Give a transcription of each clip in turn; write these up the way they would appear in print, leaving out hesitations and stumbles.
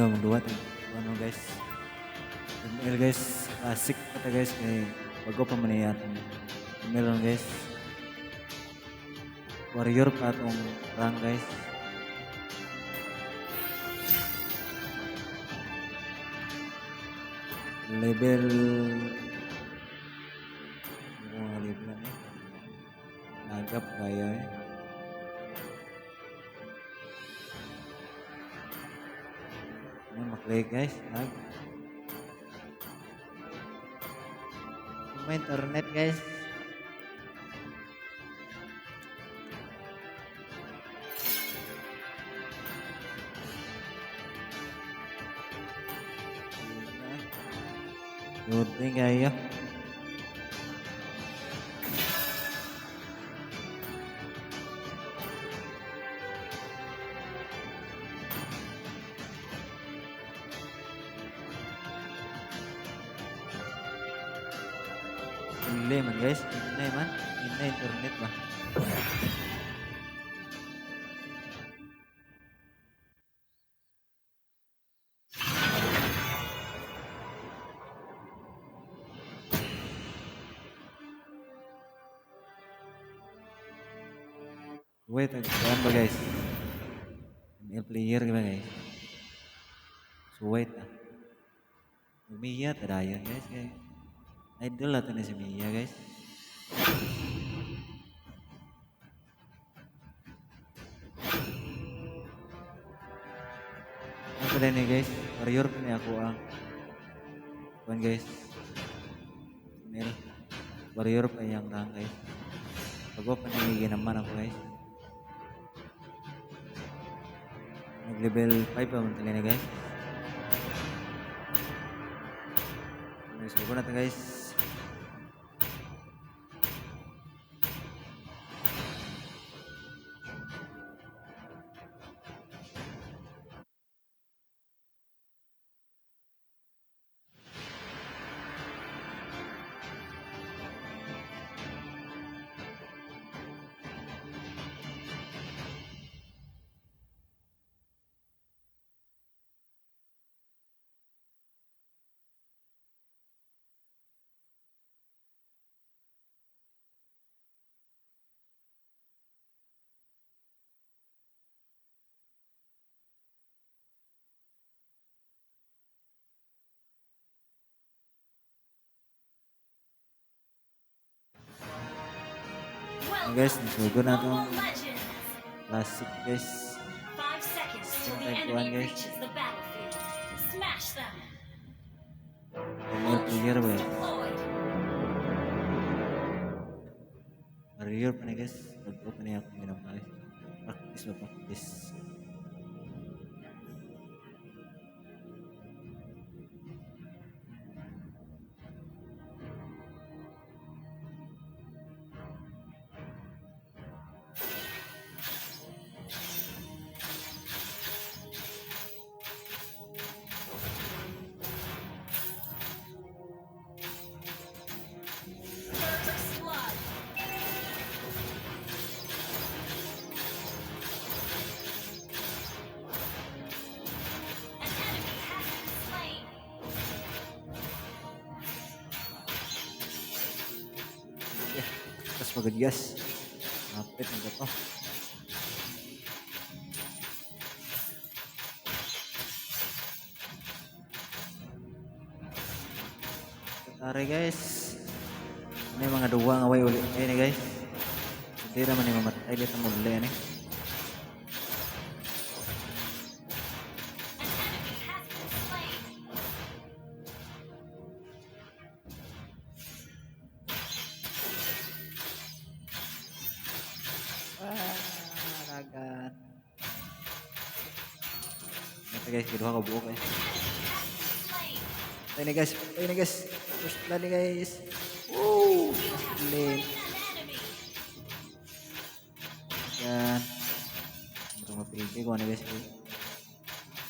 Wala magduwa tag ano guys. ML guys, classic pa ta guys kay bago pa man niya atong ML ron, guys. Warrior pa atong rank guys. Level mga level na eh. Nagap kaya eh. Ano maklay guys, lag. May internet guys. Loading kayo. Hindi man guys, hindi man. Hindi internet ba? Wait, nagkuhan ba guys? ML player ba guys? So wait ah. Mia tadayon guys guys. Idol natin na si Mia guys. Ano pa din eh guys? Warrior pa niya ako ang kuhan guys. ML. Warrior pa niyang rank guys. Bago pa niya ginaman ako guys. Nag level 5 pa man talaga na guys. Okay, so natin guys. Welcome Guys, to nasugo na Mobile itong Legends! classic guys. 5 seconds till the Type 1 enemy guys. reaches the battlefield. Smash them! ML All player troops ba? deployed! Warrior pa na guys. Bago pa niya akong ginawa guys. Practice ba practice? First blood! An enemy has been slain! Yeah. Tapos pagod guys. Napit na to. Tara guys. Ano yung mga duwa nga way uli. Ayun eh guys. Hindi naman yung mamatay dito muli eh. An enemy has been slain! Ah, ragat. Ito guys, kinuha ko buo guys. An enemy has been slain! Patay na guys, patay na guys. First blood na guys. Woo! You have Lane. slain an enemy! Yan. Ito mapili ko ano guys.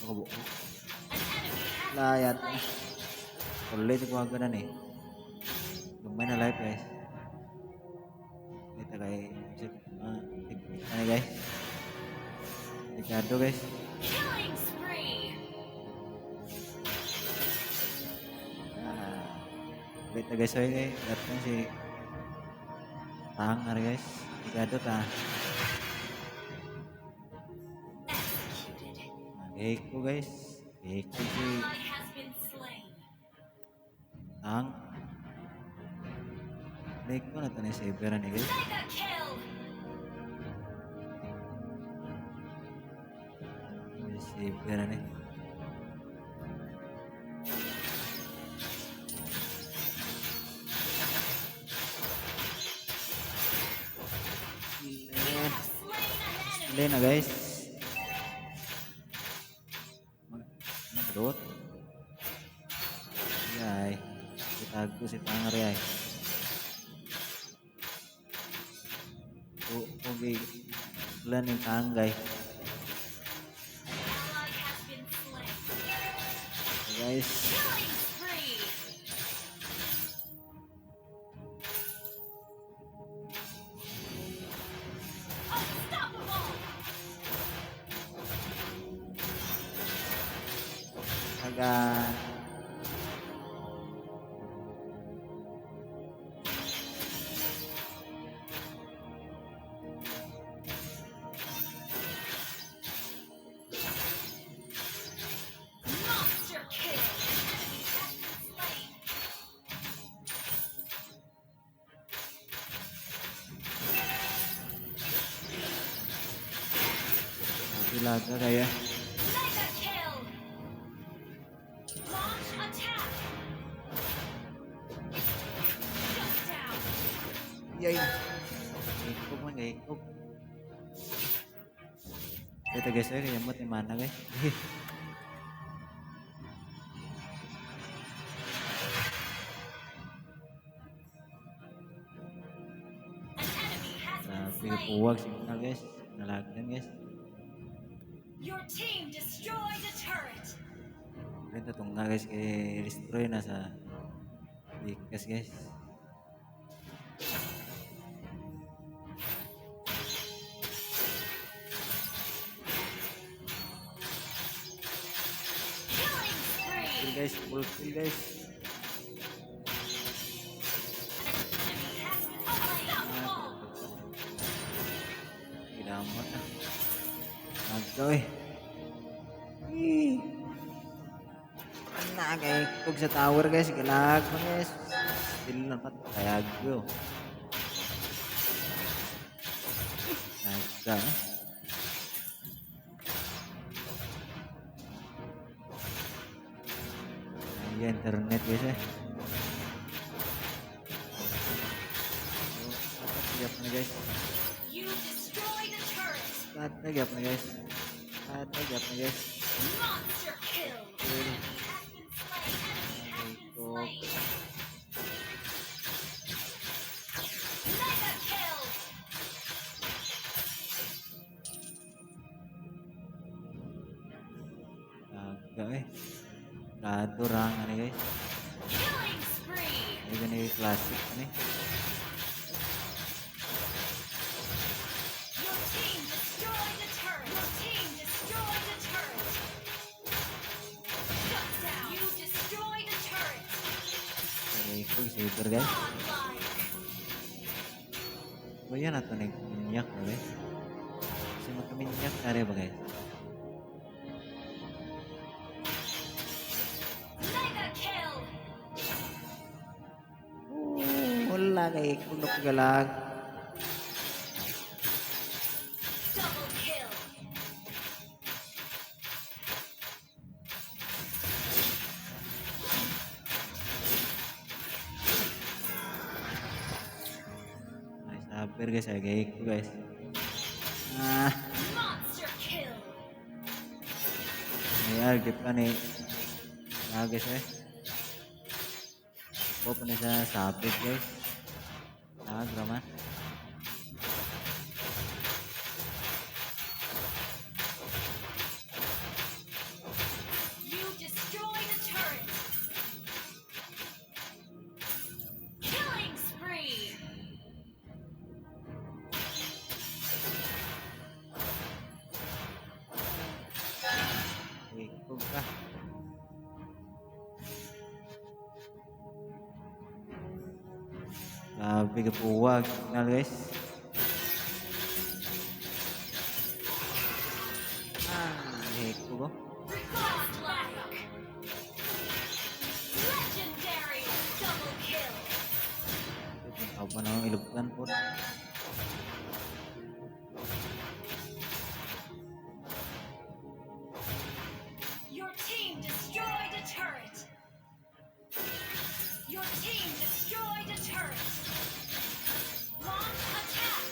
Ako buo. An enemy has Layat. been slain! Ulit ko agad na eh. Lumay na life guys. Ito kay ano guys. Delikado guys. Killing spree! Kita guys, oy kay datong si Tangar guys. Igado ta. Executed. Geko guys. Geko si Ally has been slain. Tang. Geko na to ni Saber ni guys. Mega kill. Ni Saber ni. You have slain an enemy. Hindi na guys. Magdot. Ay. Itago si Tangar ay. O, okay. Wala ni Tanggay. An ally has been slain. So guys. Killing spree. Unstoppable. Aga. Monster kill. Enemy has been slain. Ilaga kaya. Mega kill. Launch attack. Shut down. Yay. Ikog man kay ikog. Ito guys, ay kaya mo mana guys. An enemy has been Grabe slain. puwag signal guys. Nalagdan guys. Your team destroyed a turret. Ganito tungga guys kay destroy na sa likas guys. Killing Kill spree. guys, full kill guys. Enemy has been unstoppable. Gidamot na. Nagto eh. Eh. Ana kay kug sa tower guys, gilag man guys. Still na pat kayag yo. Naga. Iya internet guys eh. So, gyap na guys. You destroyed a turret. Lahat na gyap na guys. Lahat na gyap na guys. Monster kill. Kill. Enemy has been slain. Enemy has been Go. slain. Mega kill. Aga eh. Gado rang ani guys. Killing spree. Ay gani classic ani. Your team destroyed a turret. Your team destroyed a turret. Shut down. You destroyed a turret. Okay, kung saber guys. Godlike. Kuya na to nagminyak ba guys? Kasi magkaminyak kare ba guys? Mega kill. Oh, wala kay kung napagalag. Double kill. Ay, saber guys, ay gay ko guys. Ah, Monster kill. ay di pa ni. Ah, guys eh. Ako pa ni sa sabit guys. Ah, drama. You destroyed a turret. Killing spree. Ikog ka. Grabe ka puwag. Signal, guys. Ah, heko ko. Godlike. Legendary. Double kill. Ako na akong ilugtan po. Your team destroyed a turret. Your team destroyed a turret. Launch attack.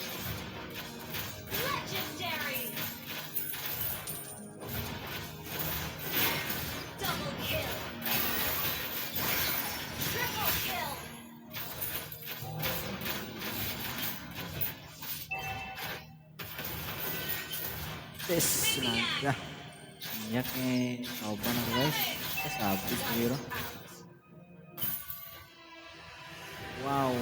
Legendary. Double kill. Triple kill. Tes, langga. Minyak ni kauban ako, guys. Kasabit siguro. Wow.